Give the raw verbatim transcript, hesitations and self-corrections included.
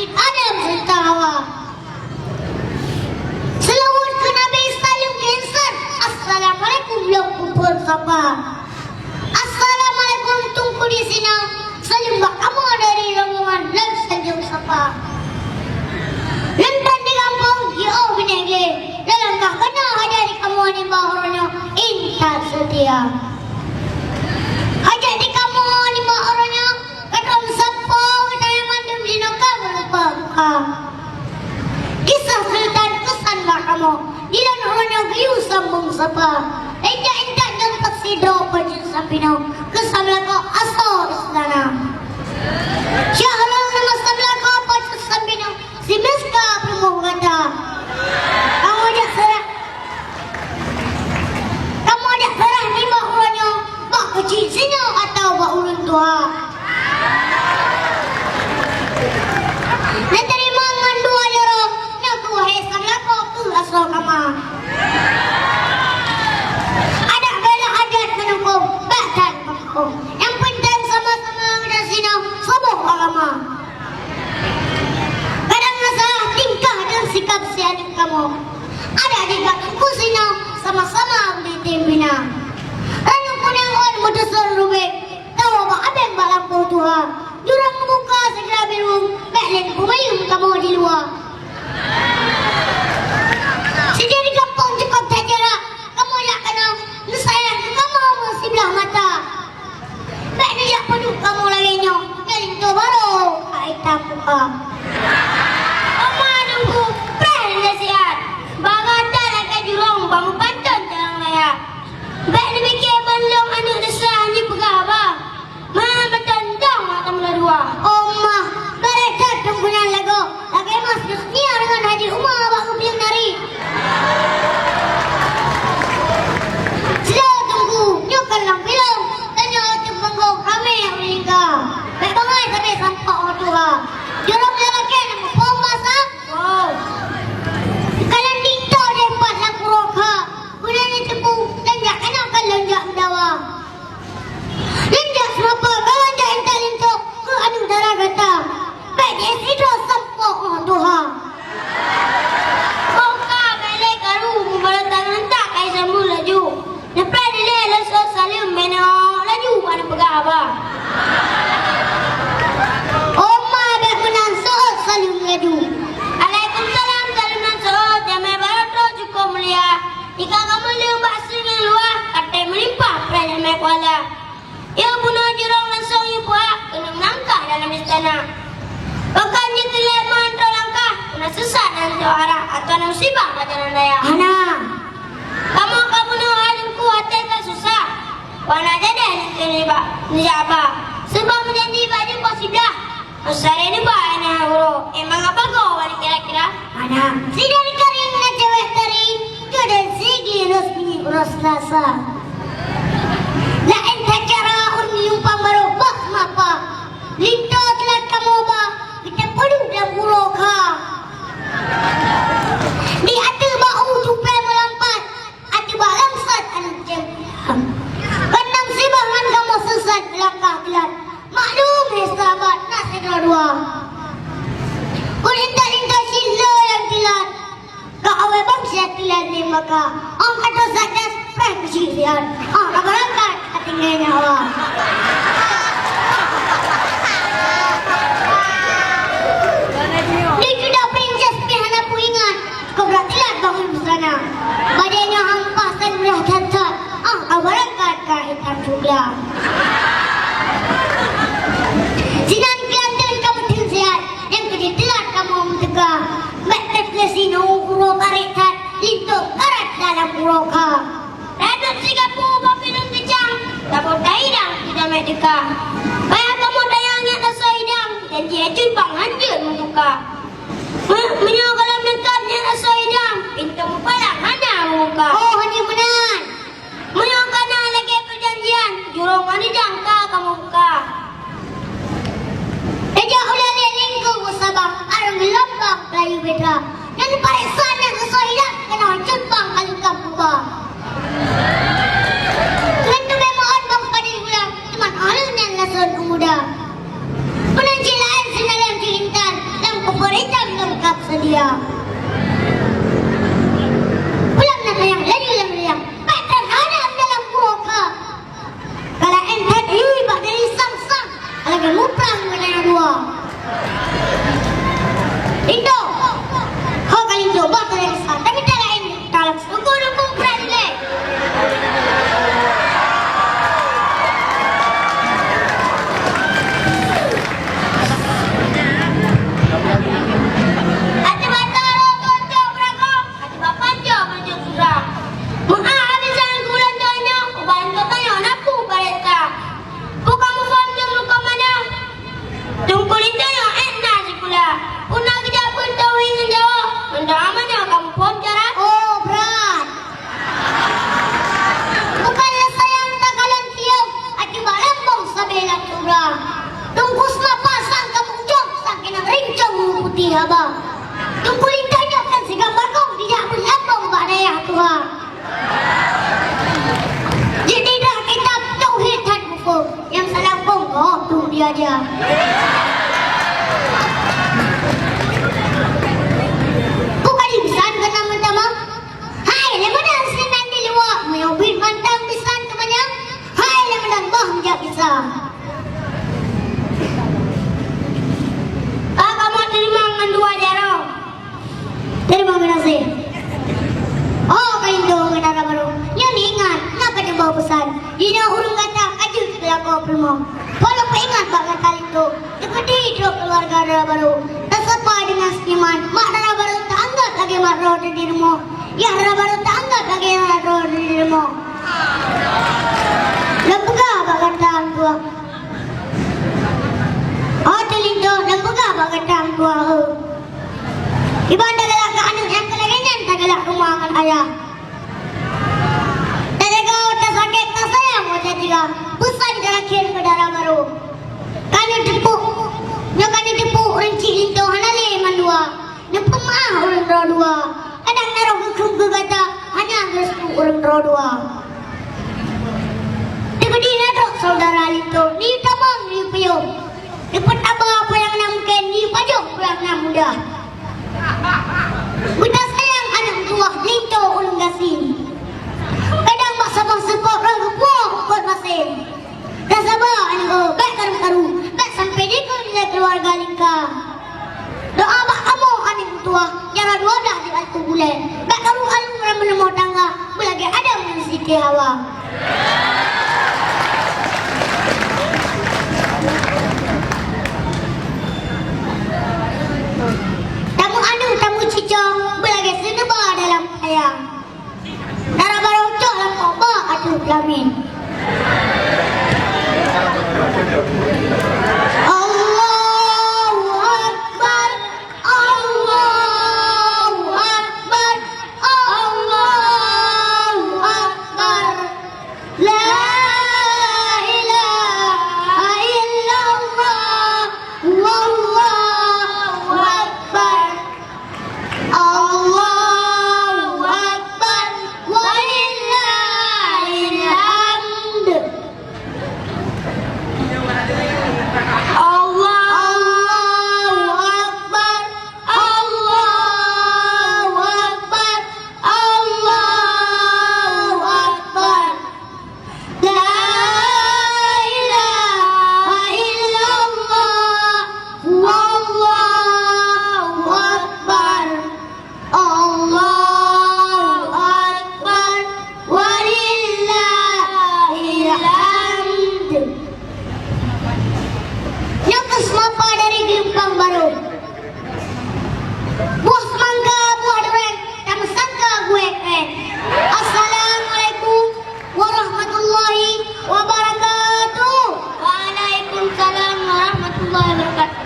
Adam serta Hawa. Seulaweuet keu Nabi, saleuem keu insan. Assalamualaikum lôn peuphon sapa. Assalamualaikum Teungku di sinoe. Saleuem bak kamoe dari rombongan lôn sanjong sapa. Lôn tan di gampông, jiôh binéh glé. Lôn langkah keunoe hajat di kamoe nibak uroe nyoe intat seutia. Hajat di kamoe nibak uroe nyoe, keudroe meusapoe geutanyoe mandum jinoe ka meurupa muka. Kisah ceurita keusan bak kamoe, di lôn uroe nyoe geuyue sambông sapa. Intat-intat nyang peusidroe peucit sampinoe, keusan lakoe asoe istana. Syahrul Ramadhan lakoe peucit sampinoe, si Miska peurumoh gata. Kamoe jak seurah Kamoe jak seurah nibak uroe nyoe, bak keuchik sinyoe atawa bak ureueng tuha. Neuteurimong ngon dua jaroe, nyoe keuh hai sang lakoe keuh asoe kama. Adak bela adat meunukong, bak that meukong. Nyang peunteng sama-sama geutanyoe sinoe saboh agama. Kadang na salah tingkah dan sikap si aneuk kamoe. Adak jeuet Teungku sinoe sama-sama geutem bina. Ranup kunéng ôn meuteusôn rubek, tawa bak abéng bak lampôh tuha. Jurông meubuka sigra birueng, bèk lé peumayeueng kamoe di luwa. Sijak di gampông cukôp that jarak, kamoe jak keunoe, neusayang keu kamoe meusiblah mata. Bèk neujak peuduek kamoe lagèe nyoe, nyan linto barô ka itam muka. Oma Teungku, preh nasihat. Bak gata lakèe jurông bak meupanton jalan raya. Bèk neupike bandum aneuk desya jipeugah haba. Meuhan mantong dong mak kamoe dua. Oma, barô that Teungku nyan lagoe. Lagèe mas geuseunia deungon Haji Uma bak geupieng nari. Sila Teungku, nyoe kan lam filem, tanyoe ateueh panggong ramè ureueng lingka. Bèk bangai sabe sampôk orang tuha. Jurông lalakèe nyang muphom basa. Wow. Kalon linto deh pat lam uroe kha. Guna nyang cepu, dan jak keunoe kan lôn jak meudawa. Lôn jak seumapa, kawan jak intat linto keu aneuk dara gata. Bèk jisidroe sampôk 'oh tuha. Boh ka bèk lé karu, meubarô tangan tak kai sambot laju. Neupreh dilèe lôn seuôt saleuem, meunoe laju bak neupeugah haba. Oma bèk meunan seuôt saleuem laju. Alaikumsalam, saleuem nan seuôt, jamèe barô trôh cukôp mulia. Tika kamoe leueng bak seunyang luwah, ka tém meulimpah preh jamèe kuala. Yôh bunoe jurông langsông yôh puak, keuneuk meulangkah dalam istana. Pakon jeuet teulat meuhan trôh langkah, na seusat dan trôh arah, atawa na musibah bak jalan raya. Hana. Kamoe ka bunoe hai Teungku até that susah. Wana jadeh neuteurimong neujak ba. Seubab meujanji bak jeuet poh siblaih. Meusaréh nibak aneuk uroe, emang apa goe wani kira-kira? Mana? Sidang karing na cewek tari, keu dan sigi resmi uroe Selasa. Laén that cara ureueng nyumpang barô bak mapa. Linto teulat kamoe ba, geuteupeue duek lam uroe kha. Di ateueh bak u tupée meulampat, ateueh bak langsat aneuk ceumpang. Keunan sibah ngon kamoe seusat langkah teulat. Maklum, hé sahabat, na sidroe dua. Ulôn intat linto cit le nyang teulat. Ka awai bang siat teulat lé maka. Ong ka dosa das preh keuchik siat. Ong ka beurangkat ka tinggai nyawa. Di kuda princess pih hana peuingat. Kobra teulat bangun busana. Bajée nyoe hampa san meulah that-that. Ah, ka beurangkat ka hitam juga. Sinan keulanteuen ka meuteun siat, nyang keudeh teulat kamoe meuteuka. Bèk that lé sinoe uroe barét that, linto karat dalam uroe kha. Ratot sigapu bak pineung teucang, saboh taidang teutamé teuka. Payah kamoe tayang nyak tasoe idang, janji acut bang hanjeuet meubuka. Me-, meunyoe gohlom deungon nyan asoe idang, pintoe meupalang hana meubuka. Oh, hana meunan. Meunyoe ka na lagèe peujanjian, jurông ngon idang ka kamoe buka. Tajak u laleng lingkong u Sabang, areueng geulumbang kayu beda. Nyan pareksa nyan asoe idang, keunoe cut bang ka lingkong buka. Ngon teumé meu'ôn bang padé gula, teuma aleuh nyan lason u muda. Meunan cit laén sinaleueng cit intan, lam Haba. Teungku Lintô nyoe kan sigam bagong dijak beulakong bak dayah tuha. Jih tidak kitab tauhid that buku nyang salah bong gob tu dia aja. Bukan insan kena mentama. Hai, lé meunan sinan di luwa, meunyoe bit mantong bisan keu manyang. Hai, lé meunan boh meujak bisa. Ah, kamoe teurimong ngon dua jaroe. Teurimong geunaséh. Oh, ka indong keu dara barô. Nyoe ingat, na ka jeuet boh peusan. Jinoe ureueng gata ka jeuet keu lakoe peurumoh. Peureulèe peuingat bak gata linto. Teukeudi trok keuluwarga dara barô, tasapa deungon seunyuman. Mak dara barô taanggap lagèe mak droe di rumoh. Yah dara barô taanggap lagèe yah droe di rumoh. Lôn peugah bak gata, Tuan. Oh, teulinto, lôn peugah bak gata, Tuan, heuh. Kiban tagalak keu aneuk nyang keu lagèe nyan tagalak keu ma ngon ayah. Tajaga watèe sakét, tasayang watèe tirang. Peusan teurakhir keu dara barô. Ka neuteupeu, nyoe ka neuteupeu ureueng chik linto hana lé mandua. Neupeumeu'ah ureueng droe dua. Kadang na roh geukheun keu gata, hana geurestu ureueng droe dua. Teukeudi na trok syedara linto, neuyue tamong, neuyue piôh. Neupeutaba peue nyang na mungken, neuyue pajoh peue nyang na mudah. Beutasayang aneuk meutuwah linto ureueng gasien. Kadang bak saboh seukôt roh geupuwoe eungkôt masen. Tasaba aneuk, bèk karu-karu, bèk sampoe jikheun lé keuluwarga lingka. Doa bak kamoe aneuk meutuwah, jaroe dua blah di ateueh bulèe. Bèk karu-karu lam meurumoh tangga, beulagèe Adam ngon Siti Hawa. Tameuaneuk, tameucucoe, beulagèe seuneuba dalam kayang. Dara barô cok lam ka'bah ateueh peulamén. Allahu Akbar, Allahu Akbar, Allahu Akbar. La ilaha illallah, wallahu akbar. Allahu Akbar, walillahil hamd. Allahu Akbar, Allahu Akbar, Allahu Akbar. La ilaha illallah, wallahu akbar. Allahu akbar, walillahil hamd. Nyoe keuh seumapa dari Geulumpang Barô. Buah seumangga, buah durén, tameusangka gurèe keren. Assalamualaikum warahmatullahi wabarakatuh. Waalaikumsalam warahmatullahi wabarakatuh.